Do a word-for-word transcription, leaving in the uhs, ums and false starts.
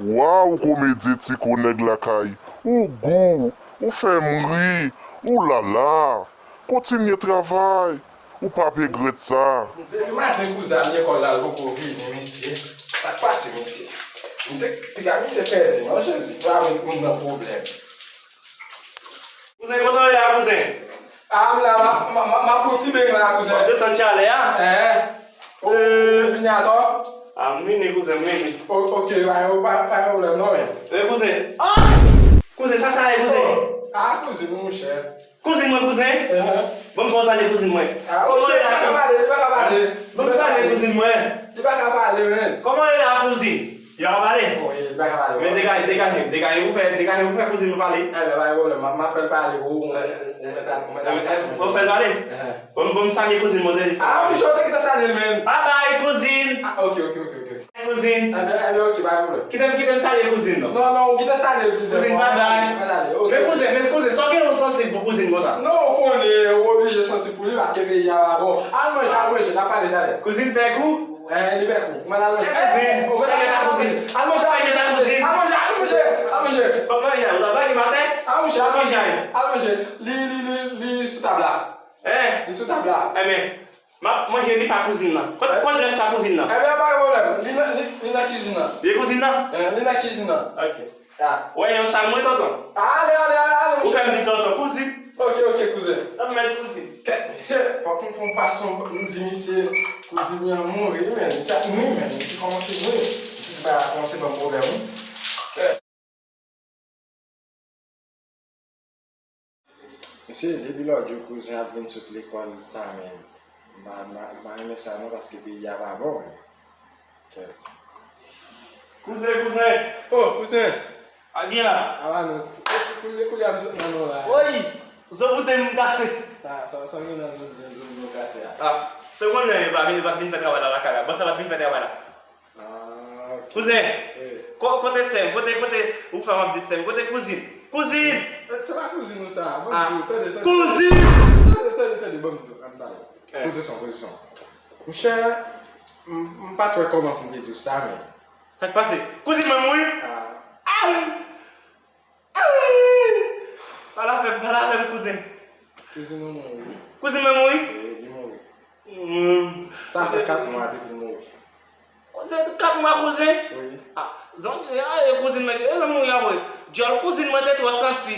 Waw, komedyen ti kou nèg lakay, ou gou, ou fè m ri, ou lala. Kontinye travay, ou p ap regrèt sa. Depi maten kouzen an lekòl la, l poko vini, mesye. Sa k pase, mesye? Misye, piga misye pèdi, non, Jezi. Pral met moun nan pwoblèm. Kouzen, kote w ye la, kouzen? A, m la, m ap, m ap, m ap pran ti beny la, kouzen. W ap desann chalè a? Enhen. Ou, ou vini atò? A, m vini, kouzen, m vini. O-, oke, pa gen, pa, pa gen pwoblèm, non, men. E, kouzen. A! Kouzen, sa, sa ye, kouzen? O! A, kouzin, monchè. Kouzin mwen, kouzen? Enhen. Ban m fè w salye kouzin mwen. A, monchè, li pa ka pale, li pa ka pale. Ban m salye kouzin mwen. Li pa ka pale, men. Kòman w ye la, kouzin? Yo ap pale. Bon, e, li pa ka pale. Men degaje, degaje, degaje pou fè, degaje pou fè kouzin nou pale. Enben, pa gen pwoblèm. M ap, m ap fè l pale pou ou, ou, ou, ou mèt al, ou mèt al chache. Ou fè l pale? Enhen. Bon, bon, m salye kouzin mwen, telefòn. A, monchè, ou te gentan salye l, men. Babay, kouzin. A, oke, oke, oke, oke. Kouzin. Enben, enben, oke, pa gen pwoblèm. Kite m, kite m salye kouzin, non. Non, non, ou gentan salye l plizyè fwa. Kouzin, babay. Mèt ale, oke. Men kouzin, men kouzin, sa w gen yon sansib pou kouzin konsa? Non, ou konnen, ou oblije sansib pou li, paske peyi a pa bon. Al manje, al manje, n ap pale talè. Kouzin pè kou? Eh, li pè kou. Mwen al manje. Kouzin. Eh, mwen al manje. Al manje, al manje. Al manje, al manje. Al manje. Fòk manje, ou ta blague maten? Al manje, al manje. Al manje. Li, li, li, li sou tab la. Eh. Li sou tab la. Enben, m ap manje li pa kouzin nan. Kot, kot rès pa kouzin nan? Enben, pa gen pwoblèm. Li nan, li, li nan kizin nan. Li kouzin nan? Eh, li nan kizin nan. Ok. Ah. Ou wè yon sa mwen, tonton? Ale, ale, ale, ale, monchè. Ou fè m di tonton, kouzin. Ok, ok, kouzen. Nan mèt kouzin. Kèt, mesye, fòk nou fè yon fason, nou di misye, kouzin li an mouri, wi, men, misye ap mouri, men, misye kòmanse mouri. Misye pa kòmanse ban m pwoblèm, wi. Mesye, depi lòt jou kouzen ap vin sot lekòl, ta men, m pa, m pa, m pa renmen sa non, paske peyi a pa bon, men. Kouzen, kouzen! Oh, kouzen! Al byen la? Apa nou. Koulye, koulye ap sot nan nou la. Woy! Zo bouten m kase. Sa, sa, sa gen nan zo, zo, zo nou kase a. Ah, se konnen pa vin, pa vin fè travay la lakay la. Bon, sa pa vin fè travay la. Ah, ok. Kouzen! Wi. Ko-, kote sè m? Kote, kote ou fè m ap di sè m? Kote kouzin? Kouzin! Eh, se pa kouzin ou sa, ban m di w, tande, tande. Kouzin! Tande, tande, tande, ban m di w, an m pale. Eh. Poze son, poze son. Monchè, m, m pa t wè kòman pou m te di w sa, men. Sa k pase? Kouzin mwen mouri? Ah. Ay! Ay! Pale avè m, pale avè m, kouzen. Kouzin mwen mouri, wi. Kouzin mwen mouri? Wi, li mouri. Hmm. Sa fè kat mwa depi l mouri. Kouzen, kat mwa, kouzen? Wi. Ah, zon, e, e, kouzin mwen, e, mouri avè. Dyòl kouzin mwen te twò santi.